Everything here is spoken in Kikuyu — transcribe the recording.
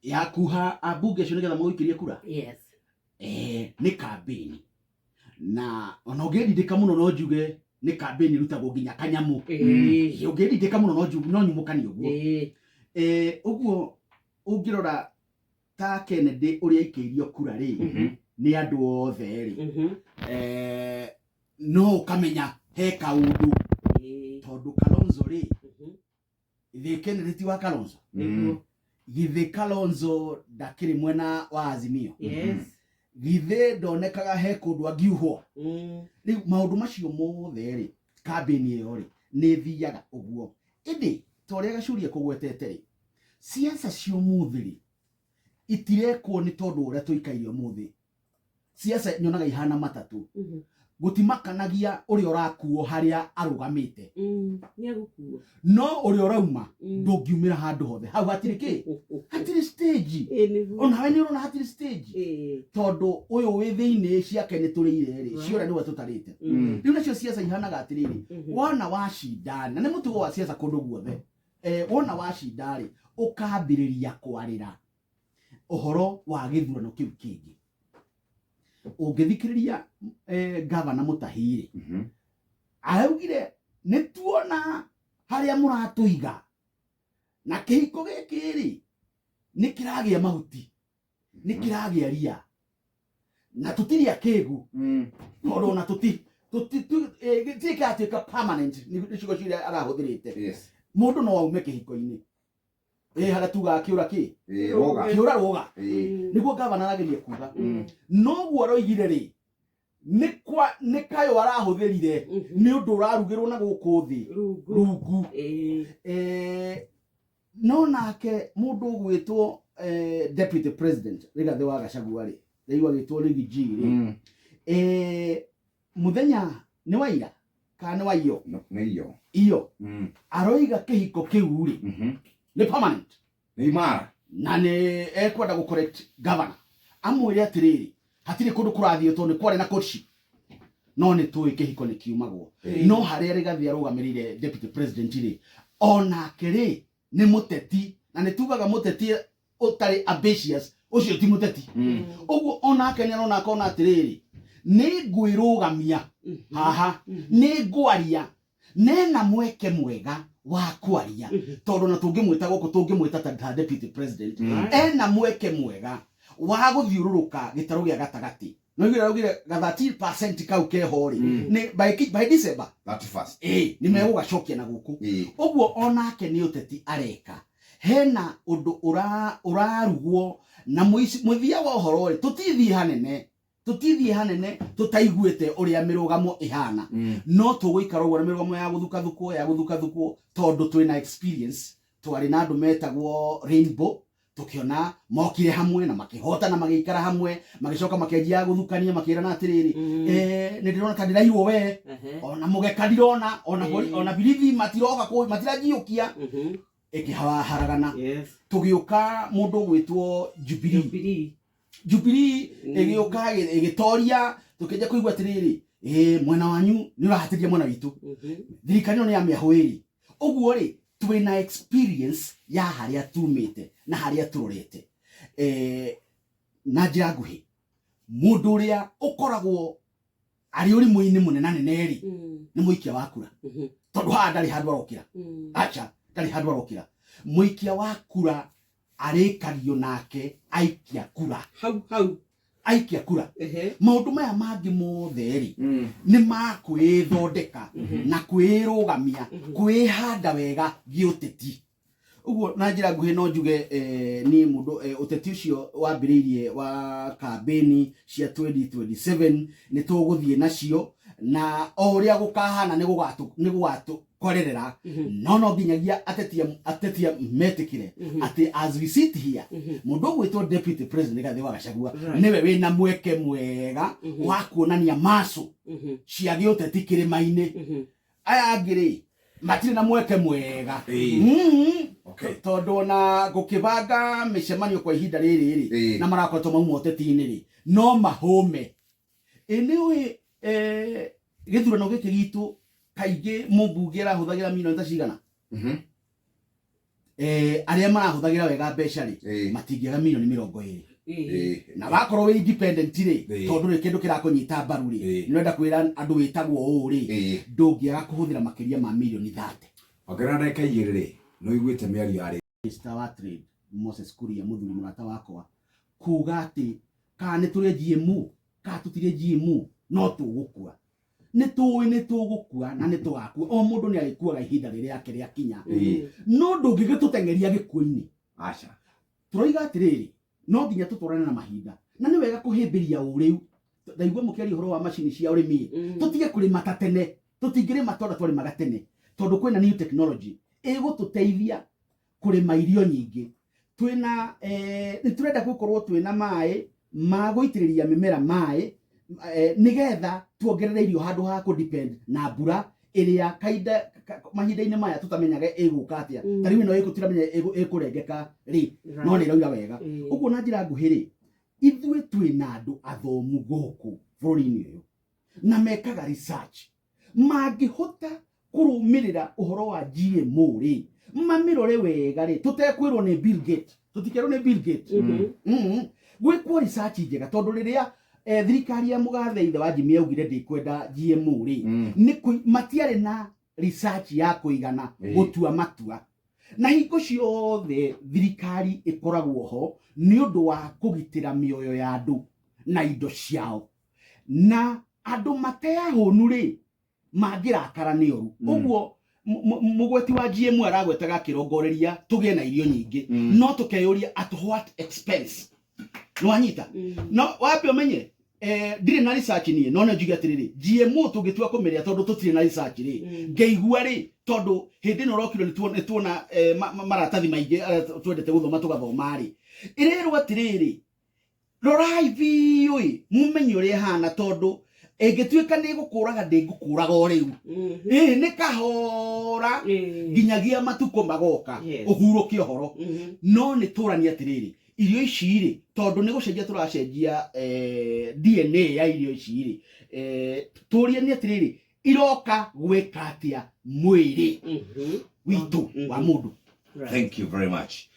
Ya kuha ambunge acio nĩgetha magũikĩrie kura. Eh, nĩ kambĩni na ona ũngĩndindĩka mũno no njuge nĩ kambĩni ĩrutagwo nginya kanyamũ. Ĩĩ, ũngĩndindĩka mũno no nyumũkanie ũguo. Eh, ũguo ũngĩrora ta Kennedy ũrĩa aikĩirio kura rĩ nĩ andũ othe rĩ, eh, no ũkamenya he kaũndũ tondũ Kalonzo rĩ, githĩ Kennedy ti wa Kalonzo? Githĩ Kalonzo ndakĩrĩ mwena wa Azimio? Githĩ ndonekaga he kũndũ angiuhwo? Rĩu maũndũ macio mothe rĩ, kambĩni ĩyo rĩ nĩ ĩthiaga ũguo. Ĩndĩ ta ũrĩa Gacuria kũgwetete rĩ, siasa cia ũmũthĩ rĩ itirekwo nĩ tondũ ũrĩa tũikaire ũmũthĩ. Siasa nyonaga ihana matatũ. Gũtimakanagia ũrĩa ũrakuo harĩa arũgamĩte. Nĩegũkuo. No ũrĩa ũrauma ndũngiumĩra handũ hothe hau hatirĩ kĩ, hatirĩ stage. Ĩĩ, nĩguo. Onawe nĩ ũrona hatirĩ stage. Tondũ ũyũ wĩ thĩinĩ ciake nĩ tũrĩire rĩ, ciora nĩwe tũtarĩte. Rĩu nacio siasa ihanaga atĩrĩrĩ, wona wacinda, na nĩ mũtugo wa siasa kũndũ guothe, eh, wona wacinda rĩ, ũkambĩrĩria kwarĩra ũhoro wa gĩthurano kĩu kĩngĩ. Ũngĩthikĩrĩria eh, gavana Mũtahi rĩ, araugire nĩ tuona harĩa mũratũiga na kĩhiko gĩkĩ rĩ nĩ kĩragĩa mahuti, nĩ kĩragĩa ria na tũtirĩ akĩgu tondũ ona tũti gĩtirĩ kĩratuĩka permanent. Nĩ ciugo ciria arahũthĩrĩte. Mũndũ no aume kĩhiko-inĩ ĩ harĩa tugaga kĩũra kĩ Ĩĩ, rũga. Kĩũra rũga. Nĩguo gavana arageria kuga. Noguo aroigire rĩ, nĩ kwa nĩ kayũ arahũthĩrire nĩ ũndũ ũrarugĩrwo na gũkũ thĩ. Rungu. Rungu. Eh, no nake mũndũ ũgwĩtwo eh, deputy president Rigathĩ wa Gachagua rĩ, rĩu agĩtwo Riggy G rĩ, eh, mũthenya nĩ waira kana nĩ waiyo? No, nĩ iyo. Iyo. Aroiga kĩhiko kĩu rĩ nĩ permanent. Nĩ imara. Na nĩ ekwenda gũ correct governor amwĩre atĩrĩrĩ, hatirĩ kũndũ kũrathiĩ tondũ nĩ kwarĩ na courtship, no nĩ tũĩ kĩhiko nĩ kiumagwo. No harĩa Rigathĩ arũgamĩrĩire deputy president rĩ, onake rĩ nĩ mũteti, na nĩ tugaga mũteti ũtarĩ ambitious ũcio ti mũteti. Ũguo onake nĩ arona akona atĩrĩrĩ, nĩ ngwĩrũgamia haha, nĩ ngwaria nena mweke mwega wa kwaria tondũ na tũngĩmwĩta gũkũ tũngĩmwĩta ta deputy president, ena mweke mwega wa gũthiũrũrũka gĩtarũ gĩa gatagatĩ. No iguire araugire ga 13% kau keho rĩ, nĩ by December 31st. Ĩĩ, nĩ megũgacokia na gũkũ. Ũguo onake nĩ ũteti areka. Hena ũndũ ũrarugwo na mũthia wa ũhoro rĩ, tũtithiĩ hanene, tũtithiĩ hanene tũtaiguĩte ũrĩa mĩrũgamo ĩhana. No tũgũikara ũguo na mĩrũgamo ya gũthukathukwo, ya gũthukathukwo, tondũ twĩna experience. Twarĩ na andũ metagwo Rainbow, tũkĩona mokire hamwe na makĩhota na magĩikara hamwe, magĩcoka makĩanjia gũthukania, makĩrana atĩrĩrĩ, eh, nĩ ndĩrona ta ndĩrairwo we. Ona mũgeka ndirona, ona ona birithi matiroka matiranjiũkia. Ĩkĩharagana. Tũgĩũka mũndũ ũgwĩtwo Jubilee. Jubilee. Jubilee ĩgĩũka ĩgĩtoria, tũkĩanjia kũigua atĩrĩrĩ, ĩ mwena wanyu nĩ ũrahatĩria mwena witũ. Thirikari ĩno nĩ ya mĩahũ ĩrĩ. Ũguo rĩ, twĩna experience ya harĩa tumĩte na harĩa tũrorete. Eh, na njĩra nguhĩ, mũndũ ũrĩa ũkoragwo arĩ ũrimũ-inĩ mũnenanene rĩ, nĩ mũikia wa kura, tondũ haha ndarĩ handũ arokĩra. Acha, ndarĩ handũ arokĩra. Mũikia wa kura arĩkagio nake aikia kura. Hau hau. Aikia kura. Maũndũ maya mangĩ mothe rĩ, nĩ ma kwĩthondeka na kwĩrũgamia, kwĩhanda wega gĩũteti. Ũguo na njĩra nguhĩ no njuge eh, niĩ mũndũ eh, ũteti ũcio wambĩrĩirie wa kambĩni cia 2027 nĩ tũgũthiĩ nacio, na o ũrĩa gũkahana nĩ gũgatũkorerera. No nginyagia atetia metĩkĩre atĩ as we sit here, mũndũ ũgwĩtwo deputy president Rigathĩ wa Gachagua nĩwe wĩna mweke mwega wa kuonania maco cia gĩũteti kĩrĩma-inĩ. Aya angĩ rĩ, matirĩ na mweke mwega. Tondũ ona gũkĩbanga mĩcemanio kwa ihinda rĩrĩ rĩ, na marakoretwo mauma ũteti-inĩ rĩ, no mahũme. Ĩ nĩ ũĩ eh, gĩthurano gĩkĩ gitũ kaingĩ mũmbunge arahũthagĩra milioni ta cigana? Arĩa marahũthagĩra wega mbeca rĩ, matingĩaga mirioni 20. Na wakorwo wĩ independent rĩ, tondũ rĩ kĩndũ kĩrakũnyita mbaru rĩ, nĩũrenda kwĩra andũ wĩtagwo ũũ rĩ, ndũngĩaga kũhũthĩra makĩria ma mirioni 30. Ongerera ndagĩka 2 rĩ, nĩ ũiguĩte mĩario yarĩ Minister wa Trade Moses Kuria, mũthuri mũrata wakwa, kuga atĩ kana nĩ tũrĩ GMO kana tũtirĩ GMO, no tũgũkua. Nĩ tũĩ nĩ tũgũkua na nĩ tũgakua, o mũndũ nĩ arĩkuaga ihinda rĩrĩa rĩake rĩakinya, no ndũngĩgĩtũteng'eria gĩkuũ-inĩ. Aca. Tũroiga atĩrĩrĩ, no nginya tũtwarane na mahinda, na nĩ wega kũhĩmbĩria ũrĩu. Ndaigua mũkĩaria ũhoro wa macini cia ũrĩmi, tũtige kũrĩma ta tene. Tũtingĩrĩma ta ũrĩa twarĩmaga tene, tondũ kwĩna new technology ĩgũtũteithia kũrĩma irio nyingĩ. Twĩna nĩ tũrenda gũkorwo twĩna maĩ ma gũitĩrĩria mĩmera maĩ, nĩgetha tuongerere irio handũ ha kũ depend na mbura ĩrĩa kahinda mahinda-inĩ maya tũtamenyaga ĩgũka atĩa. Ta rĩu ĩno tũramenya ĩkũrengeka rĩ, no nĩ ĩraura wega. Ũguo na njĩra nguhĩ rĩ, ithuĩ twĩna andũ athomu gũkũ bũrũri-inĩ ũyũ na mekaga research, mangĩhota kũrũmĩrĩra ũhoro wa GMO rĩ, mamĩrore wega rĩ, tũtekwĩrwo nĩ Bill Gates, tũtikerwo nĩ Bill Gates. Gwĩkwo research njega, tondũ rĩrĩa thirikari ya mũgathe ithe wa Jimmy yaugire ndĩkwenda GMO rĩ, nĩ matiarĩ na research ya kũigana gũtua matua. Na hingo ciothe thirikari ĩkoragwo ho nĩ ũndũ wa kũgitĩra mĩoyo ya andũ na indo ciao, na andũ mateahũnu rĩ, mangĩrakara nĩ oru. Ũguo mũgweti wa GMO aragwetaga akĩrongoreria tũgĩe na irio nyingĩ, no tũkeyũria at what expense. Nĩwanyita? No wambe ũmenye, ndirĩ na research niĩ, no nĩ njuge atĩrĩrĩ, GMO tũngĩtua kũmĩrĩa tondũ tũtirĩ na research rĩ, ngĩigua rĩ, tondũ hĩndĩ ĩno ũrokire nĩ tuona maratathi maingĩ arĩa twendete gũthoma tũgathoma rĩ, ĩrerwo atĩrĩrĩ, rorai biũ ĩ, mumenye ũrĩa ĩhana, tondũ ĩngĩtuĩka nĩ ĩgũkũraga, ndĩngũkũraga o rĩu. Ĩ nĩ kahora nginyagia matukũ magoka ũhurũke ũhoro. No nĩ tũranie atĩrĩrĩ, irio ici rĩ, tondũ nĩ gũcenjia tũracenjia DNA ya irio ici rĩ, tũrie nĩ atĩrĩrĩ, iroka gwĩka atĩa mwĩrĩ witũ wa mũndũ? Thank you very much.